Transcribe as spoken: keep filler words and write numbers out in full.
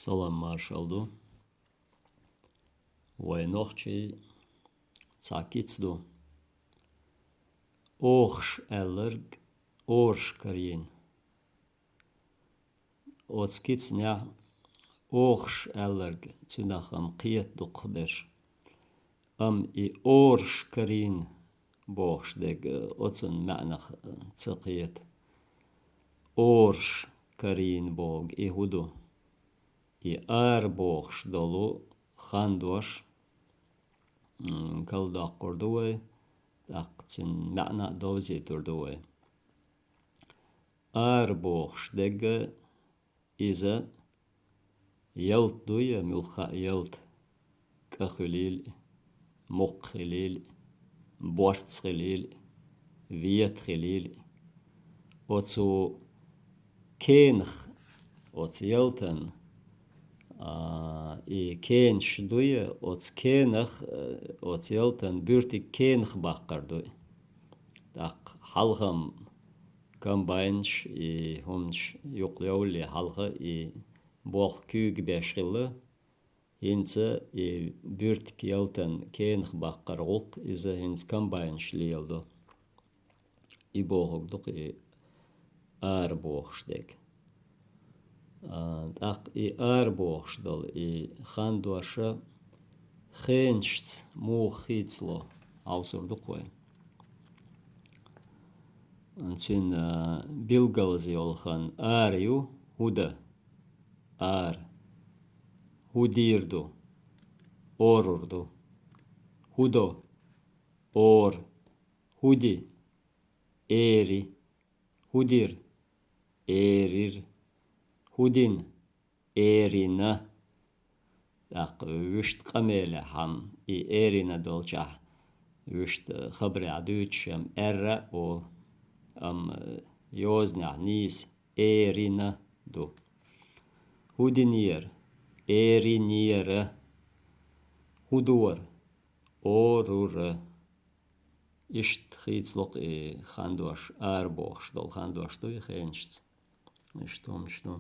Салам-маршалла ду. Вай нохчий цхьа кица ду. Охаш аьлларг ораш карийна. Оцу кицанехь охаш аьлларг цуьнах-м кхета дукхахберш. Амма и ораш карийна бохуш дерг оцун маьӀнах ца кхета. Ораш карийна бохург и хӀун ду? И ара бохуш долу хандош, м, карладоккхур ду вай, тӀаккха цуьнан маьӀна а довзийтур ду вай. Ара бохуш дерг иза ялта ду я муьлхха а ялта, кӀа хуьлийла, мукх хилийла, борц хилийла, вета хилийла. Оцу кенах, оцу ялтан, а, и кенаш ду я, оцу кенах, э, оцу ялтан буьртиг кенах баккхар ду. ТӀаккха хьалха-м комбайнаш и хӀуманаш юкъа йовлле хьалха и болх куьйга беш хилла, хӀинца и буьртиг ялтан кенах баккхар гӀуллакх иза хӀинца комбайнаш леладо. И бохург ду-кх и ара бохуш дерг. А, тӀаккха и ара бохуш долу и хандош хенашца муха хийцало, хьовсур ду-кх вай. Цуьнан, а, билгалза йолу хан ара ю, хӀу дан? Ара. ХӀу дийр ду? Орур ду. ХӀу до? Ора. ХӀу ди? Эри. ХӀу дир? Эрир. ХӀу дина? Эрина. ТӀаккха вуьшта къамелехь-м и эрина долчохь вуьшта хабарехь дуьйцуш-м аьрра а олу, амма йозанехь нийса эрина ду. ХӀу динера? Эринера. ХӀу дора? Орура. Иштта хийцало-кх и хандош, ара бохуш долу хандош ду и хенашца. Иштта хӀуманаш ду.